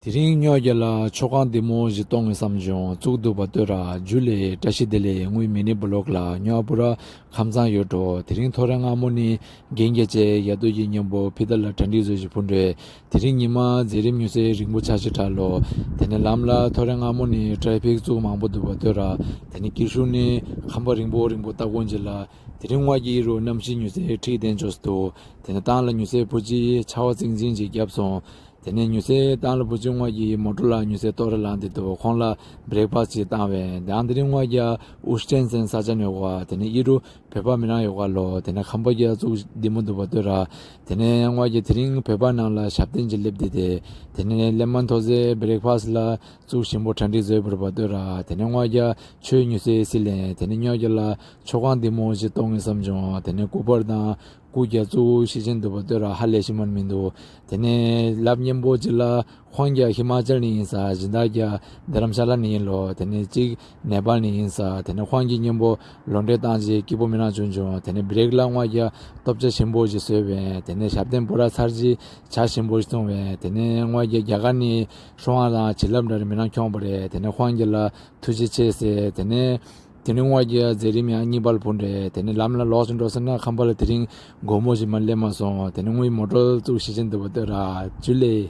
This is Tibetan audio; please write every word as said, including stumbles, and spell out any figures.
དེ་རིང་སྨྱོ་རྒྱལ་ལ་མཆོད་ཁང་བདེ་མོ་ཞིག་གཏོང་ངེས་བསམ་བྱུང་། བཙུགས་འདུག་པ་ལྟོས་ར། ཇུ་ལེ། བཀྲ་ཤིས་བདེ་ལེགས། ངའི་མི་ནི་བི་ལོག་ལ་སྨྱོ་པུ་ར་ཁམས་ཚང་ཡོད་འགྲོ། དེ་རིང་ཐོ་རེ་སྔ་མོ་ནི་རྒན་རྒྱལ་བཅས་ཡ་དུ་ཡི་མཉམ་པོ་ཕི་ཏར་ལ་གྲ་སྒྲིག་བཟོས་ཤིག་ཕུ་འདྲེ། དེ་རིང་ཉི་མ་མཛད་རིམ་ཉུ་ཚེ་རིང་པོ་ཆ་ཞིག་གྲགས་ལོ། དེ་ནས་ལམ་ལ་ཐོ་རེ་སྔ་མོ་ནི་ཊ་རེ་ཕིག་བཙུགས་མང་པོ་འདུག་པ་ལྟོས་ར། དེ་ནས་ཀིར་ཤུ་ནི་ཁམས་པ་རིང་པོ་རིང་པོ་ལྟ་དགོན་གྱི་ལ། དེ་རིང་ངོ་གི་རུ་གནམ་གཤིས་ཉུ་ཚེ་ཁྲིག་ལྡན་ཅོས་འདུག་དེ་ནས་ཏང་ལ་ཉུ་ཚེ་བུ་ཅི་ཆ་བ་ཚིང་ཚིང་ཅིག་བརྒྱབ་སོང་། དེ་ནས་ཉུ་ཚེ་ཏང་ལ་བུ་ཅི་ངོ་གི་མོ་ཊ་ལ་ཉུ་ཚེ་ཏོ་ར་ལངས་ཏེ་འདུག་ཁོང་ལ་བྷི་རེག་ཕ་སི་ཅིག་བཏང་བས། དེའང་དེ་རིང་ངོ་གི་ཨུ་སི་ཀྲན་སན་ས་ཆ་ནས་ཡོད་ག་དེ་ནས་ཨི་རུ་བོད་པ་མི་རང་ཡོད་ག་ལོ། དེ་ནས་ཁམས་པ་གི་བཙུགས་བདེ་མོ་འདུག་པ་ལྟོས་ར། དེ་ནས་ངོ་གི་དེ་རིང་བོད་པ་ནང་ལ་ཞབས་བརྟན་ཅིག་སླེབས་བསྡད་དེ། དེ་ནས་ལེ་མོན་ཐོ་ཟེ་བྷི་རེག་ཕ་སི་ལ་བཙུགས་ཞིམ་པོ་གྲ་སྒྲིག་བཟོས་པར་བ་ལྟོས་ར། དེ་ནས་ངོ་གི་ཆོས་ཉུ་ཚེ་སི་ལེན། དེ་ནས་སྨྱོ་རྒྱལ་ལ་མཆོད་ཁང་བདེ་མོ་ཞིག་གཏོང་ངེས་བསམ་བྱུང་། དེ་ནས་སྐུ་པར་དང་སྐུ་རྒྱ་བཙུགས་ཤེས་ཅན་འདུག་པ་ལྟོས་ར། ཧ་ལས་ཤི་མོན་མི་འདུག་དེ་ནས་ལབ་སྙན་པོ་ཅིག་ལ་ཁོང་རྒྱ་ཧི་མ་ཅལ་ནས་ཡིན་ས། སྦྱིན་བདག་རྒྱ་དྷ་རམ་ཤ་ལ་ནས་ཡིན་ལོ། དེ་ནས་གཅིག་ནེ་པཱལ་ནས་ཡིན་ས། དེ་ནས་ཁོང་གི་སྙན་པོ་ལོ་འདྲེ་བཏང་རྗེས་སྐྱིད་པོ་མི་རང་བྱུང་བྱུང་། དེ་ནས་བྷི་རེག་ལ་ངོ་རྒྱ་སྟོབས་ཆ་ཞིམ་པོ་ཞིག་བཟོས་བས། དེ་ནས་ཞབས་བརྟན་པོ་ར་ཚར་རྗེས་ཇ་ཞིམ་པོ་ཞིག་བཏུང་བས། དེ་ནས་ངོ་རྒྱ་རྒྱ་གར་ནས་ཧྲོང་ཨ་དང་བྱིན་རླབས་འདྲ་རེ་མི་རང་ཁྱོང་པ་རེད། དེ་ནས་ཁོང་གི་ལ་ཐུགས་རྗེ་ཆེ་ཟེར། དེ་ནས་དེ་ནས་ངོ་རྒྱ་མཛད་རིམ་ཡང་གཉིས་པ་ལ་ཕུ་འདྲེ། དེ་ནས་ལམ་ལ་ལོག་ཅིག་འགྲོ་ཟེར་ན་ཁམས་པ་ལ་དེ་རིང་དགོང་མོ་ཞིག་མ་སླེབས་མ་སོང་། དེ་ནས་ངོ་གི་མོ་ཊ་བཙུགས་ཤེས་ཅན་འདུག་པ་ལྟོས་ར། ཇུ་ལེ།